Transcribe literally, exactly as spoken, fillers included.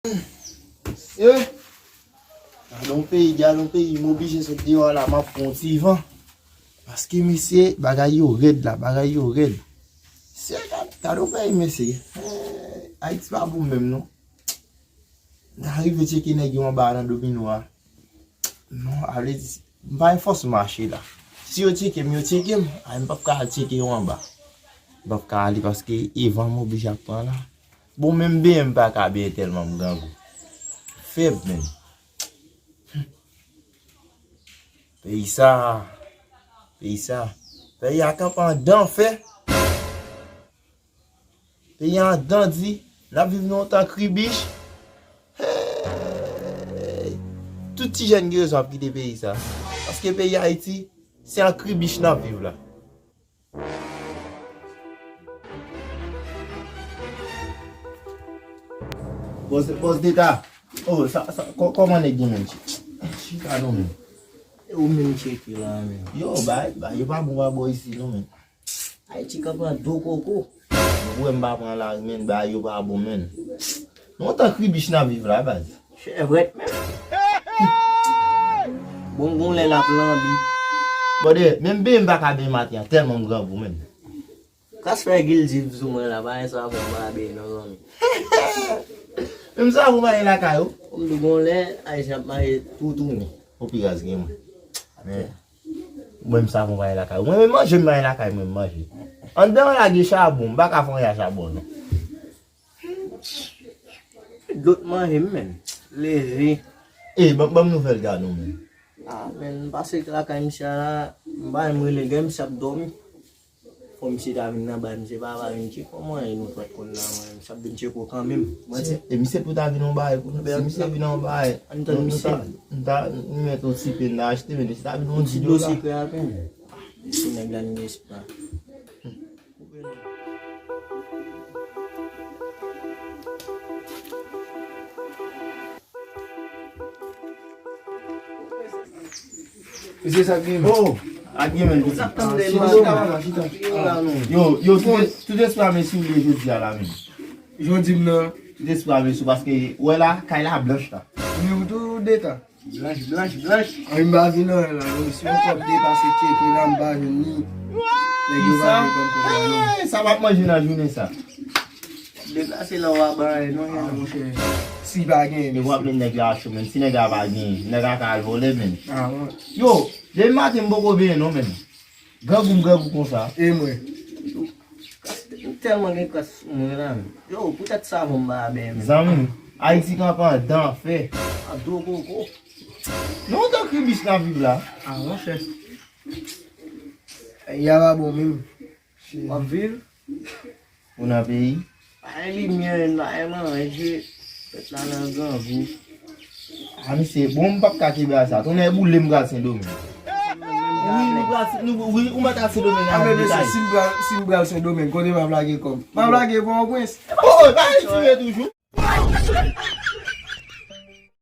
Mesye, gade yon peyi, gade yon peyi, m oblije sot deyò la, m ap pran yon ti van. Paske, mesye, bagay yo rèd la, bagay yo rèd. Se gade, gade yon peyi, mesye. Eh, Ayiti pa bon menm, non. M ta rive tcheke nèg yo anba nan domino a. Non, a vle di, m pa gen fòs mache la. Si yo tcheke m, yo tcheke m. Ay, m p ap ka al tcheke yo anba. M p ap ka ale paske e van m oblije ap pran la. Bon, menm benyen m pa ka benyen tèlman m grangou. Fèb, menm. Peyi sa, peyi sa. Peyi a kanpe andan fè. Peyi a andan di, n ap viv nan yon tan kribich. Hey! Tout ti jèn gen rezon ap kite peyi sa. Paske peyi Ayiti, se an kribich n ap viv la. Bòs, bòs deta. Oh, sa, sa, kò-, kòman nèg gen menm? Chita non menm. E ou menm tcheke la menm. Yo, bay, bay, yo pa bon pa bò isi non menm. Ayiti ka pran do koko. Ou wè m pa pran lari menm, bay yo pa bon menm. Non, tan kribich n ap viv la, baz. Chèvret menm. Bon, gon lè l ap lanbi. Bòdè, menm benyen m pa ka benyen maten an, tèlman m grangou menm. Kras fè gil div sou mwen la, pa gen sa pou m pa benyen non, zanmi. Menm sa pou m ale lakay ou. Kòm di gon lè, Ayisyen ap mache tou tounen. Ou pi raz gen mwen. Men, mwen m sa pou m ale lakay ou. Mwen menm manje, m ale lakay mwen, m manje. Anndan an la gen chabon, m pa ka fè anyen a chabon non. Dlo t manje m, menn. Leve. E, ban, ban m nouvèl gade w, menn. Ah, menn, m pase lakay misye a la, m pa janm rele l, gen misye ap dòmi. Fò misye ta vin nan bay, misye pa, pa vin tcheke w, mwen, e nou t konn nan mwen, misye ap vin tcheke w kanmenm. Mwen di, e misye pou ta vin yon bagay pou nou, si misye vin yon bagay, ann tann misye. M ta, m ta, m met yon ti pen m ta achte, men misye ta vin yon ti dola. Ti dlo sikrè a pen. Si nèg la n gen espwa. Mesye, sa k gen? Oh, ak gen menm pitit. Chita, papa, chita. Yo, yo, tout, tout espwa men sou li jodi a la menm. Jodi m nan. Tout espwa men sou, paske, wè la, kay la blanch la. Ou menm tou, deta. Blanch, blanch, blanch. Ann, m pa vin anyen la, non. Si yon kòb depase tcheke la, m pa jwenn li. Nèg yo pa vle ban m kòb la, non. Hey, sa m ap manje nan jounen sa? Deplase la, w a bay, non, ah, monchè. Si pa gen, e w ap men nèg la cho, men. Si nèg la pa gen, nèg la ka al vòlè, men. Ah, wi. Yo, depi maten m poko benyen, non, men. Grangou m grangou konsa. E mwen? M tèlman gen kras sou mwen la, men. Yo, poutèt savon m pa benyen, men. Zanmi m, Ayiti kanpe anndan fè. A do koko. Non, tan kribich n ap viv la. Ah, monchè. Peyi a pa bon menm. W ap viv? Ou nan peyi? Pa gen limyè, pa gen manje. Pèp la nan grangou. Ah, mesye, bon, m p ap ka kenbe a sa. Tonnè boule m pral Sendomeng. Wi, nou pral, nou, wi, ou mèt al Sendomeng. Ah, men mesye, si m pral, si m pral Sendomeng, kote m ap lage kòb? M ap lage Pòtoprens. Oh, oh, pa retire toujou.